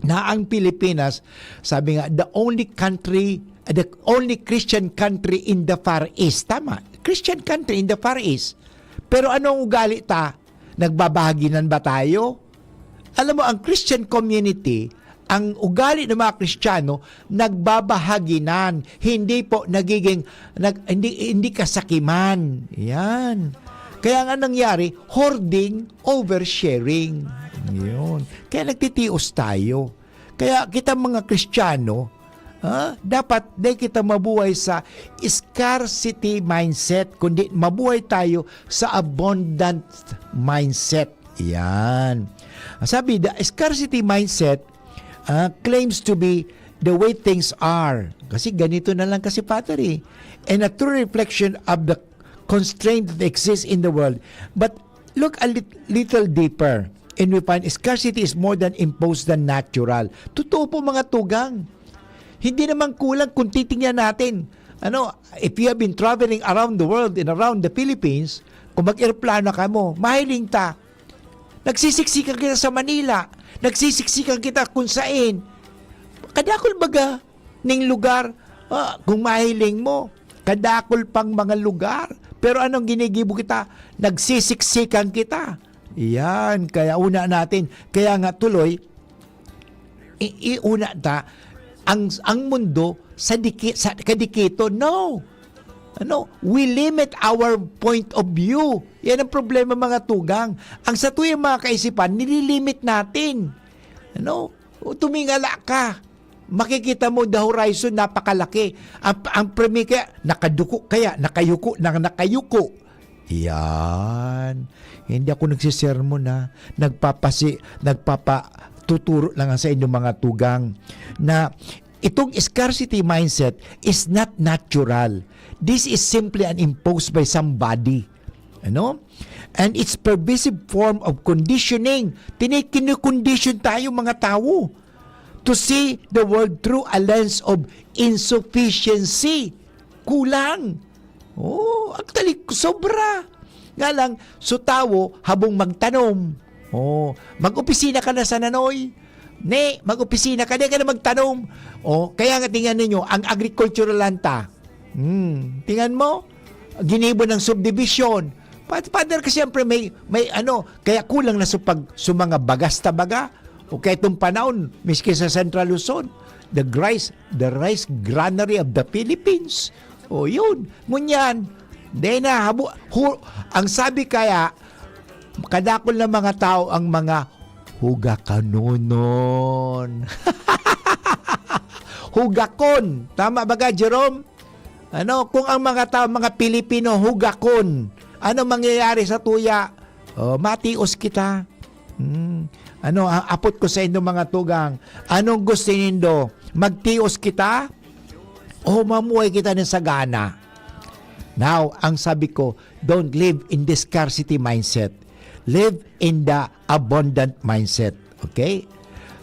na ang Pilipinas, sabi nga, the only country, the only Christian country in the Far East. Tama, Christian country in the Far East. Pero anong ugali ta? Nagbabahaginan ba tayo? Alam mo, ang Christian community, ang ugali ng mga Kristiyano, nagbabahaginan, hindi po nagiging, nag-, hindi, hindi kasakiman. Yan. Kaya nga nangyari, hoarding, oversharing. Yun. Kaya nagtitios tayo. Kaya kita mga Kristiyano, ha, dapat di kita mabuhay sa scarcity mindset, kundi mabuhay tayo sa abundant mindset. Yan. Sabi, the scarcity mindset, ah, claims to be the way things are. Kasi ganito na lang kasi, Father, eh. And a true reflection of the constraint that exists in the world. But look a lit-, little deeper, and we find scarcity is more than imposed than natural. Totoo po, mga tugang. Hindi naman kulang kung titingnan natin. Ano, if you have been traveling around the world and around the Philippines, kung mag-eroplano ka mo, mahiling ta. Nagsisiksikan kita sa Manila. Nagsisiksikan kita kung sain. Kadakol baga ning lugar, ah, kung mahiling mo, kadakol pang mga lugar. Pero anong ginigibo kita? Nagsisiksikan kita. Yan, kaya una natin. Kaya nga tuloy, i-, iuna ta, ang, ang mundo sa diki-, sa kadikito. No! Ano? We limit our point of view. Yan ang problema, mga tugang. Ang satuyang mga kaisipan, nililimit natin. Ano? O, tumingala ka. Makikita mo the horizon, napakalaki. Ang, ang premi kaya, nakaduko kaya, nakayuko, na, nakayuko. Yan. Hindi ako nagsisermon, ha. Nagpapasi-, nagpapatuturo lang sa inyo, mga tugang, na itong scarcity mindset is not natural. This is simply an imposed by somebody. Ano? And it's pervasive form of conditioning. Tini-, kinu-condition tayo, mga tawo, to see the world through a lens of insufficiency. Kulang. Oh, actually, sobra. Nga lang, so tawo, habong magtanom. Oh, mag-opisina ka na sa nanoy. Ne, mag-opisina ka, di ka na magtanom. Oh, kaya nga tingnan ninyo, ang agricultural land ta. Hmm, tingnan mo, ginibo ng subdivision. Father, kasi siyempre may, may ano, kaya kulang na sa pag-, sa mga bagas ta baga. O kaya itong panahon, miski sa Central Luzon, the rice, the rice granary of the Philippines. O yun, ngunyan, dahil na, habo, hu-, ang sabi kaya, kadakol na mga tao ang mga hugakanonon. Hugakon. Tama ba ka, Jerome? Ano, kung ang mga tao, mga Pilipino, hugakon, ano mangyayari sa tuya? Oh, matios kita. Hmm. Ano, a-, apot ko sa indo mga tugang, anong gusto nindo? Magtios kita? O mamuhay kita ng sagana? Now, ang sabi ko, don't live in the scarcity mindset. Live in the abundant mindset. Okay?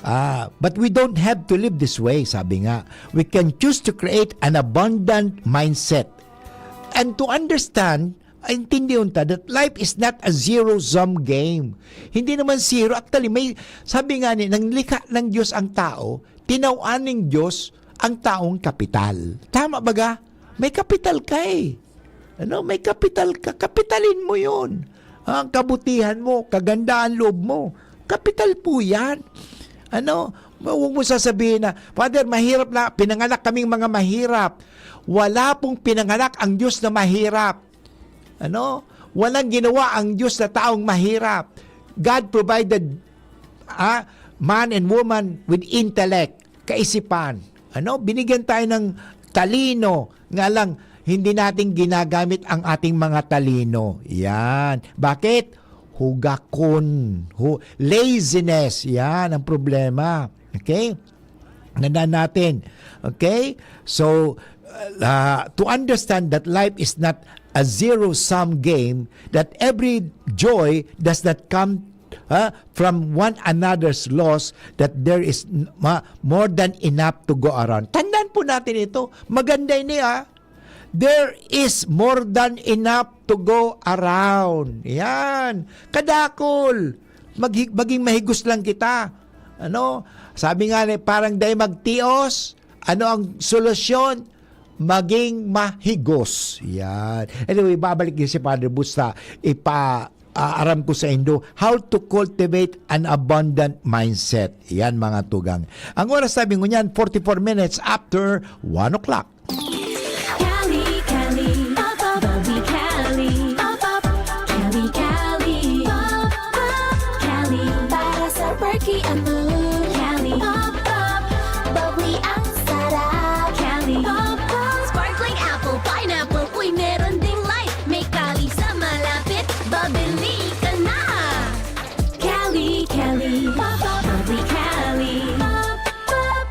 Ah, but we don't have to live this way, sabi nga. We can choose to create an abundant mindset. And to understand, intindihon ta that life is not a zero-sum game. Hindi naman zero. Actually, may, sabi nga ni, nang likha ng Diyos ang tao, tinawan ng Diyos ang taong kapital. Tama ba ga? May kapital ka eh. Ano? May kapital ka. Kapitalin mo yun. Ang kabutihan mo, kagandaan loob mo. Kapital po yan. Ano? Huwag mo sasabihin na, "Father, mahirap na, pinanganak kaming mga mahirap." Wala pong pinanganak ang Diyos na mahirap. Ano? Walang ginawa ang Diyos na taong mahirap. God provided, ah, man and woman with intellect, kaisipan. Ano? Binigyan tayo ng talino, nga lang, hindi natin ginagamit ang ating mga talino. Yan. Bakit? Hugakon. Hu-, laziness. Yan ang problema. Okay? Tandaan natin. Okay? So, uh, to understand that life is not a zero-sum game, that every joy does not come, ah, from one another's loss, that there is n-, ma-, more than enough to go around. Tandaan po natin ito. Maganda ini, ah. There is more than enough to go around. Yan. Kadakol. Maghi-, maging mahigos lang kita. Ano? Sabi nga ni, parang dai magtios. Ano ang solusyon? Maging mahigos. Yan. Anyway, babalik din si Father Busta. Ipa, ah, aram ko sa indo, how to cultivate an abundant mindset. Yan, mga tugang. Ang oras, sabi ngunyan, forty-four minutes after one o'clock. Cali, Cali, pop, pop, bubbly Cali, pop, pop, Cali, Cali, pop, pop, Cali, para sa perky at mood. Cali, pop, pop, bubbly ang sarap. Cali, pop, pop, sparkling apple, pineapple, uy, meron ding light. May Cali sa malapit, babili ka na. Cali, Cali, pop, pop, bubbly Cali, pop, pop,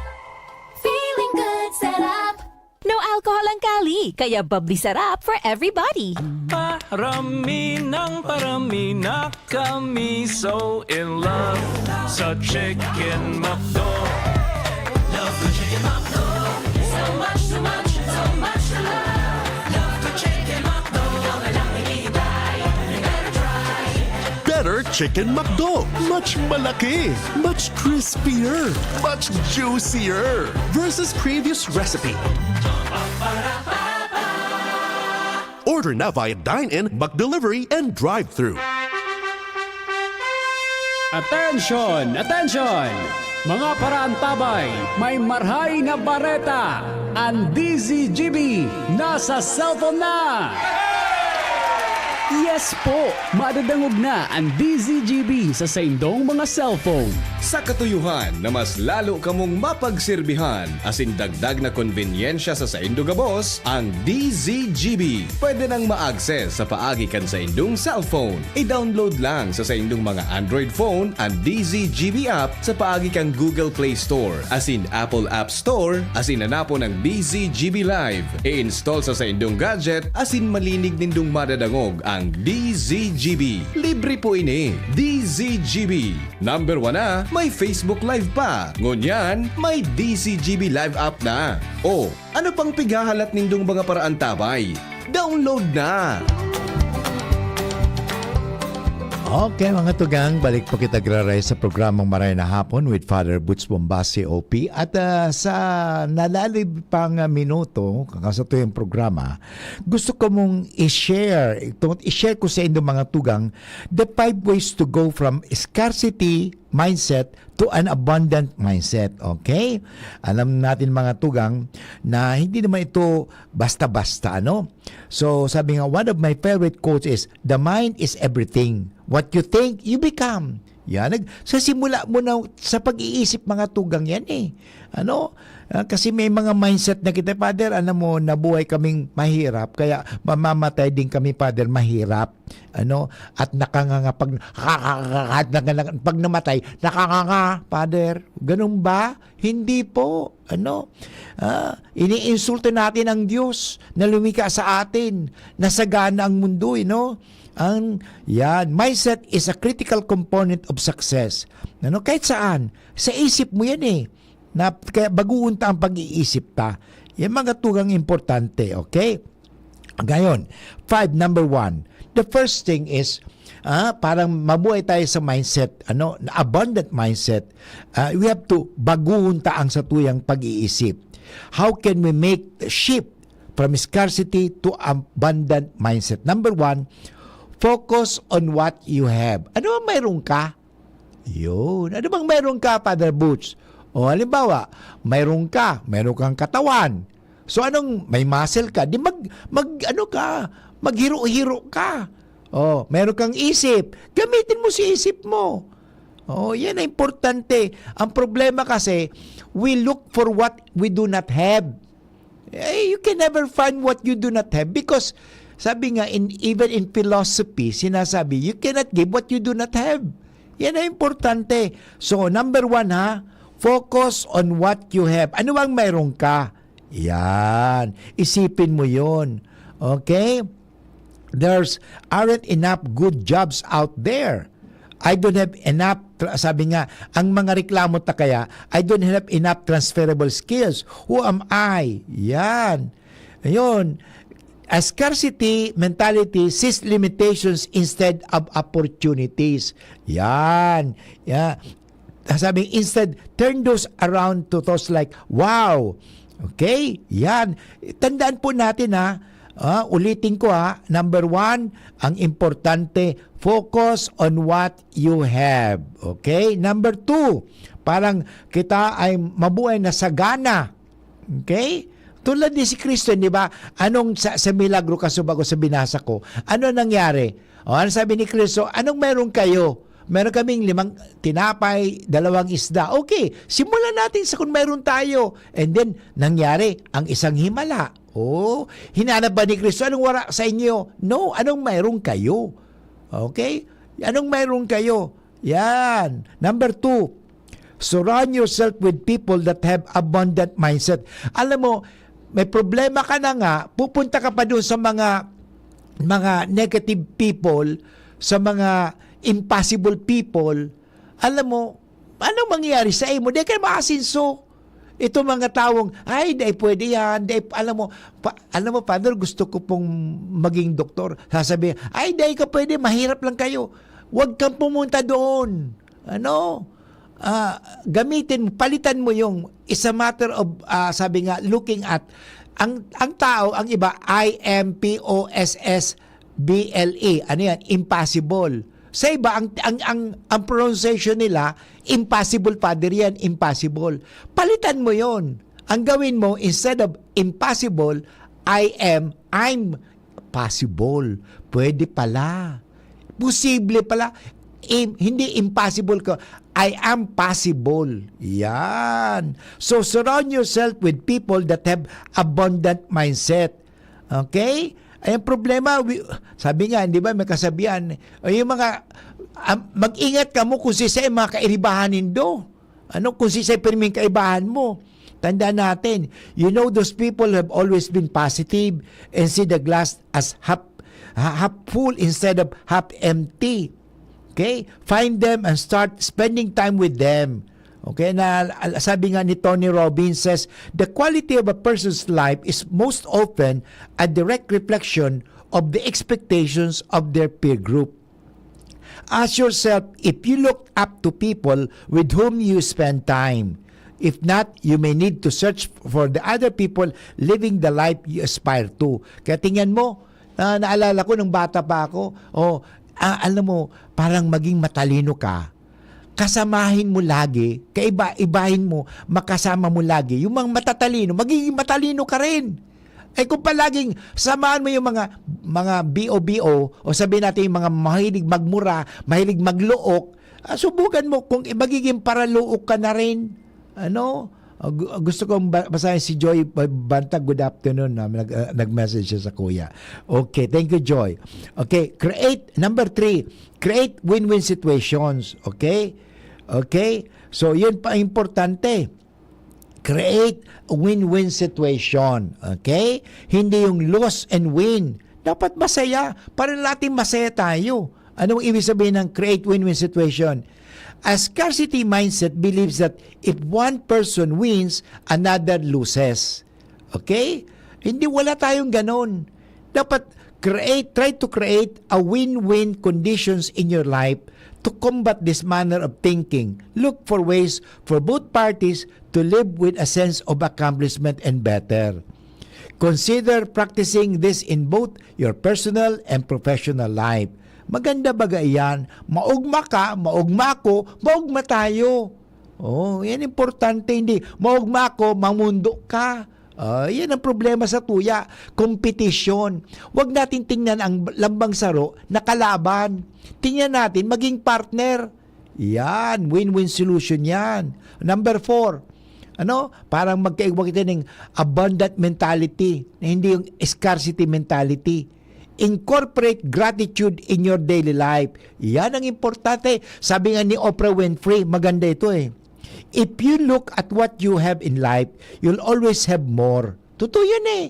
feeling good, sarap. No alcohol ang Cali, kaya bubbly sarap for everybody. Parami ng parami na kami so in love sa Chicken McDo. Love the Chicken McDo. So much, so much, so much to love. Love the Chicken McDo. Ikaw na lang hinihintay. You better try. Better Chicken McDo. Much malaki. Much crispier. Much juicier. Versus previous recipe. Order na via dine-in, McDelivery, and drive-thru. Attention! Attention! Mga paraantabay, may marhay na bareta! Ang D Z G B nasa cellphone na! Yes po! Madadangog na ang D Z G B sa saindong mga cellphone. Sa katuyohan na mas lalo kamong mapagsirbihan, asin dagdag na konbenyensya sa saindo gabos, ang D Z G B pwede nang ma-access sa paagi kan saindong cellphone. I-download lang sa saindong mga Android phone ang D Z G B app sa paagi kan Google Play Store asin Apple App Store, asin hanapon ang D Z G B Live. I-install sa saindong gadget asin malinig nindong madadangog ang D Z G B. Libre po ini. D Z G B. Number one na, may Facebook Live pa. Ngunyan, may D Z G B Live app na. O, ano pang pighahalat nindong mga paraantabay? Download na! Okay, mga tugang, balik po kita graray sa programang Maray na Hapon with Father Butch Bombasi, O P. At ah, sa nalalib pang ah, minuto, kakasatuy ang programa, gusto ko mong i-share, itong, i-share ko sa inyo, mga tugang, the five ways to go from scarcity mindset to an abundant mindset. Okay? Alam natin, mga tugang, na hindi naman ito basta-basta, ano? So, sabi nga, one of my favorite quotes is, "The mind is everything. What you think, you become." Yan. Nag, sa simula mo na sa pag-iisip, mga tugang yan eh. Ano? Ah, kasi may mga mindset na kita, Father, alam mo, nabuhay kaming mahirap, kaya mamamatay din kami, Father, mahirap. Ano? At nakanganga pag, pag namatay, nakanganga, Father. Ganun ba? Hindi po. Ano? Ah, iniinsulto natin ang Diyos na lumika sa atin, nasagana ang mundo, eh, no? Ang, yan, mindset is a critical component of success. Ano? Kahit saan, sa isip mo yan eh. Na, kaya baguon ta ang pag-iisip ta. Yan mga tugang importante, okay? Ngayon, five, number one. The first thing is, ah, parang mabuhay tayo sa mindset, ano, na abundant mindset. Ah, we have to baguhon ta ang satuyang pag-iisip. How can we make the shift from scarcity to abundant mindset? Number one, focus on what you have. Ano ang mayroon ka? Yun. Ano bang mayroon ka, Father Butch? O halimbawa, mayroon ka, mayroon kang katawan. So anong may muscle ka? Di mag, mag ano ka, maghiro-hiro ka. Oh, meron kang isip. Gamitin mo si isip mo. Oh, yan ang importante. Ang problema kasi, we look for what we do not have. Eh, you can never find what you do not have because sabi nga, in, even in philosophy, sinasabi, you cannot give what you do not have. Yan ang importante. So, number one ha, focus on what you have. Ano bang mayroon ka? Yan. Isipin mo yon. Okay? There's aren't enough good jobs out there. I don't have enough, tra- sabi nga, ang mga reklamo ta kaya, "I don't have enough transferable skills. Who am I?" Yan. Ayun. A scarcity mentality sees limitations instead of opportunities. Yan. Yeah. Sabi, instead, turn those around to thoughts like, "Wow!" Okay? Yan. Tandaan po natin ha. Ah, ulitin ko ha. Number one, ang importante, focus on what you have. Okay? Number two, parang kita ay mabuhay na sagana. Okay? Tulad ni si Kristo, di ba? Anong sa, sa milagro kasubago sa binasa ko? Ano nangyari? O, ano sabi ni Kristo? Anong meron kayo? Meron kaming limang tinapay, dalawang isda. Okay, simulan natin sa kung meron tayo. And then, nangyari ang isang himala. Oh, hinanap ba ni Kristo, "Anong wala sa inyo?" No, anong meron kayo? Okay? Anong meron kayo? Yan. Number two, surround yourself with people that have abundant mindset. Alam mo, may problema ka na nga, pupunta ka pa doon sa mga mga negative people, sa mga impossible people, alam mo, anong mangyayari sa imo? Di ka maasinso. Ito mga tawong, "Ay, dai pwede yan. Dai, alam mo, pa, alam mo, Father, gusto ko pong maging doktor." Sasabihin, "Ay, dai ka pwede. Mahirap lang kayo." Huwag kang pumunta doon. Ano? Ah, gamitin mo, palitan mo yung, it's a matter of, ah, sabi nga, looking at, ang, ang tao, ang iba, I M P O S S B L E. Ano yan? Impossible. Sa iba, ang, ang, ang, ang pronunciation nila, "Impossible, Father, yan, impossible." Palitan mo yon. Ang gawin mo, instead of impossible, "I am, I'm possible." Pwede pala. Posible pala. Im-, hindi impossible ka. "I am possible." Yan. So, surround yourself with people that have abundant mindset. Okay? Ay, ang problema, we, sabi nga, di ba, may kasabihan, ay, yung mga, am, mag-ingat ka mo kung sisay mga kairibahan nindo. Ano, kung sisay pirming kaibahan mo. Tandaan natin, you know, those people have always been positive and see the glass as half, ha-, half full instead of half empty. Okay? Find them and start spending time with them. Okay? Na, al-, sabi nga ni Tony Robbins says, "The quality of a person's life is most often a direct reflection of the expectations of their peer group." Ask yourself if you look up to people with whom you spend time. If not, you may need to search for the other people living the life you aspire to. Kaya tingnan mo, ah, naalala ko nung bata pa ako, oh, ah, alam mo, parang maging matalino ka, kasamahin mo lagi, kaiba, ibahin mo, makasama mo lagi yung mga matatalino, magiging matalino ka rin. Eh, kung palaging samahan mo yung mga, mga B O B O, o sabihin natin yung mga mahilig magmura, mahilig magluok, ah, subukan mo kung magiging paraluok ka na rin. Ano? Ah, gu-, gusto kong ba-, basahin si Joy Ba-, Bantag. Good afternoon, ah, nag-, ah, nag-message siya sa kuya. Okay, thank you, Joy. Okay, create, number three, create win-win situations. Okay? Okay? So, yun pa importante. Create a win-win situation. Okay? Hindi yung lose and win. Dapat masaya. Para natin masaya tayo. Anong ibig sabihin ng create win-win situation? A scarcity mindset believes that if one person wins, another loses. Okay? Hindi, wala tayong ganon. Dapat create, try to create a win-win conditions in your life to combat this manner of thinking. Look for ways for both parties to live with a sense of accomplishment and better. Consider practicing this in both your personal and professional life. Maganda baga iyan? Maugma ka, maugma ako, maugma tayo. Oh, yan importante, hindi maugma ako, mamundo ka. Ah, yan ang problema sa tuya, kompetisyon. Huwag natin tingnan ang lambang saro na kalaban. Tingnan natin, maging partner. Yan, win-win solution yan. Number four, ano, parang magkaigwa kita ng abundant mentality, na hindi yung scarcity mentality. Incorporate gratitude in your daily life. Yan ang importante. Sabi nga ni Oprah Winfrey, maganda ito eh. If you look at what you have in life, you'll always have more. Totoo yan eh.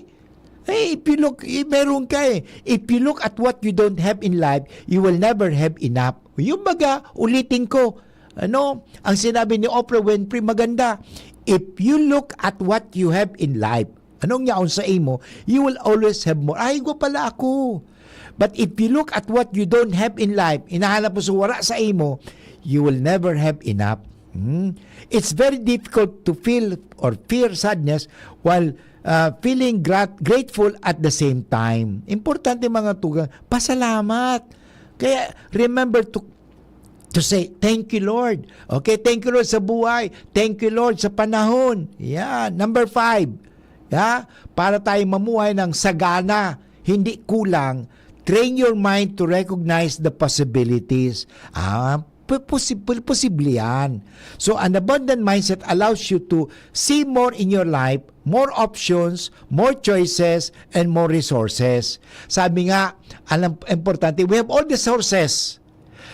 Eh, if you look, eh, meron ka eh. If you look at what you don't have in life, you will never have enough. Yung baga, ulitin ko, ano, ang sinabi ni Oprah Winfrey, maganda. If you look at what you have in life, anong yaon sa imo, you will always have more. Ay, igwa pala ako. But if you look at what you don't have in life, hinahanap mo sa wala sa imo, you will never have enough. Hmm? It's very difficult to feel or fear sadness while, uh, feeling grat-, grateful at the same time. Importante, mga tugang, pasalamat. Kaya remember to to say, "Thank you, Lord." Okay, thank you, Lord, sa buhay. Thank you, Lord, sa panahon. Yan. Number five, ya, para tayo mamuhay ng sagana, hindi kulang, train your mind to recognize the possibilities. Ah, pu-, posi-, pu-, posible yan. So, an abundant mindset allows you to see more in your life, more options, more choices, and more resources. Sabi nga, alam, importante, we have all the sources.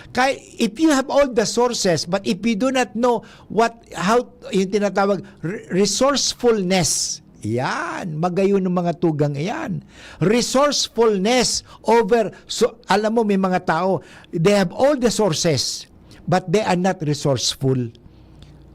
Kaya, if you have all the sources, but if you do not know what, how, yung tinatawag, re-, resourcefulness, yan, magayon ng mga tugang iyan. Resourcefulness over, so, alam mo, may mga tao, they have all the sources, but they are not resourceful.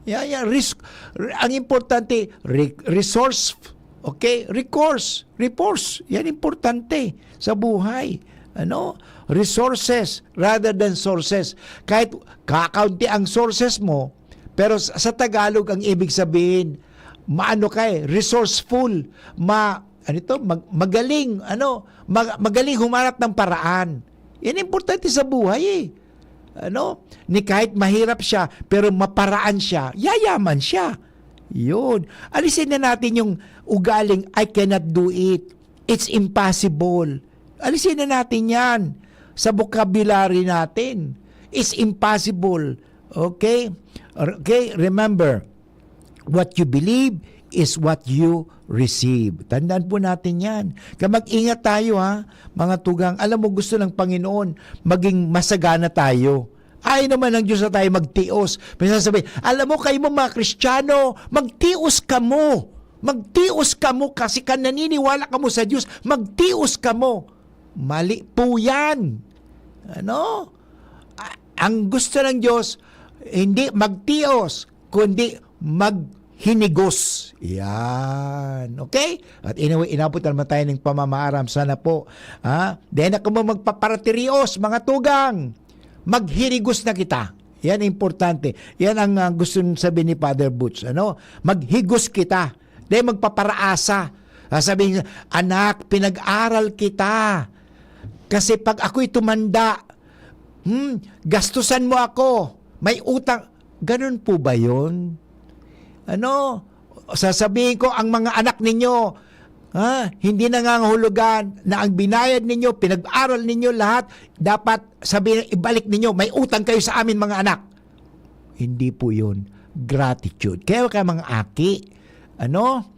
Yeah, yeah, risk, ang importante, re-, resource, okay? Recourse, recourse, yan importante sa buhay. Ano? Resources rather than sources. Kahit kakaunti ang sources mo, pero sa, sa Tagalog, ang ibig sabihin, maano ka eh, resourceful, ma-, ano ito? Mag-, magaling, ano? Mag-, magaling humanap ng paraan. Yan importante sa buhay eh. Ano? Ni kahit mahirap siya, pero maparaan siya, yayaman siya. Yun. Alisin na natin yung ugaling, "I cannot do it. It's impossible." Alisin na natin yan sa vocabulary natin. It's impossible. Okay? Okay? Remember, what you believe is what you receive. Tandaan po natin yan. Kaya mag-ingat tayo, ha, mga tugang. Alam mo, gusto ng Panginoon, maging masagana tayo. Ayaw naman ng Diyos na tayo magtios. May sasabi, "Alam mo, kayo mo mga Kristiyano, magtios kamo. Magtios kamo kasi kan naniniwala kamo sa Diyos, magtios kamo." Mali po yan. Ano? A-, ang gusto ng Diyos, hindi magtios, kundi maghinigos. Yan. Okay? At anyway, inabot na naman tayo ng pamamaaram. Sana po, ha? Di na kamo magpaparatirios, mga tugang. Maghirigos na kita. Yan importante. Yan ang, ah, gusto sabihin ni Father Butch, ano? Maghigos kita. Dahil magpaparaasa. Sasabihin niya, "Anak, pinag-aral kita. Kasi pag ako'y tumanda, hmm, gastusan mo ako. May utang." Ganun po ba yun? Ano? Sasabihin ko, ang mga anak ninyo, ha, hindi nangangahulugan na ang binayad ninyo, pinag-aral ninyo lahat, dapat sabihin, ibalik ninyo, may utang kayo sa amin, mga anak. Hindi po yun. Gratitude. Kaya kaya mga aki, ano?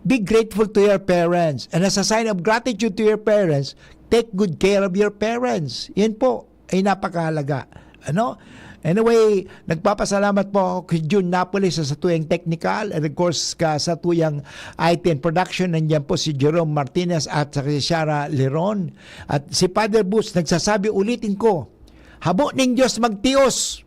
Be grateful to your parents. And as a sign of gratitude to your parents, take good care of your parents. Yan po ay napakahalaga. Ano? Anyway, nagpapasalamat po ako kay Jun Napoli sa satuyang technical, and of course, ka satuyang I T and production. Nandiyan po si Jerome Martinez at si Shara Leron. At si Father Boots, nagsasabi, ulitin ko, habo ning Diyos magtios.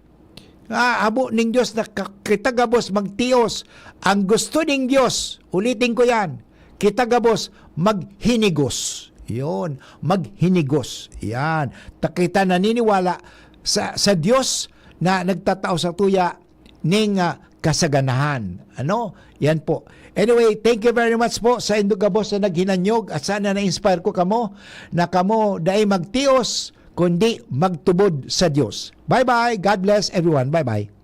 Ah, habo ning Diyos na ka-, kita gabos magtios. Ang gusto ning Diyos, ulitin ko yan, kita gabos maghinigos. Yun, maghinigos. Yan. Ta kita naniniwala sa, sa Diyos na nagtatao sa tuya ning, ah, kasaganahan. Ano? Yan po. Anyway, thank you very much po sa indo gabos na naghinanyog, at sana na-inspire ko kamo na kamo dai magtios, kundi magtubod sa Diyos. Bye-bye. God bless everyone. Bye-bye.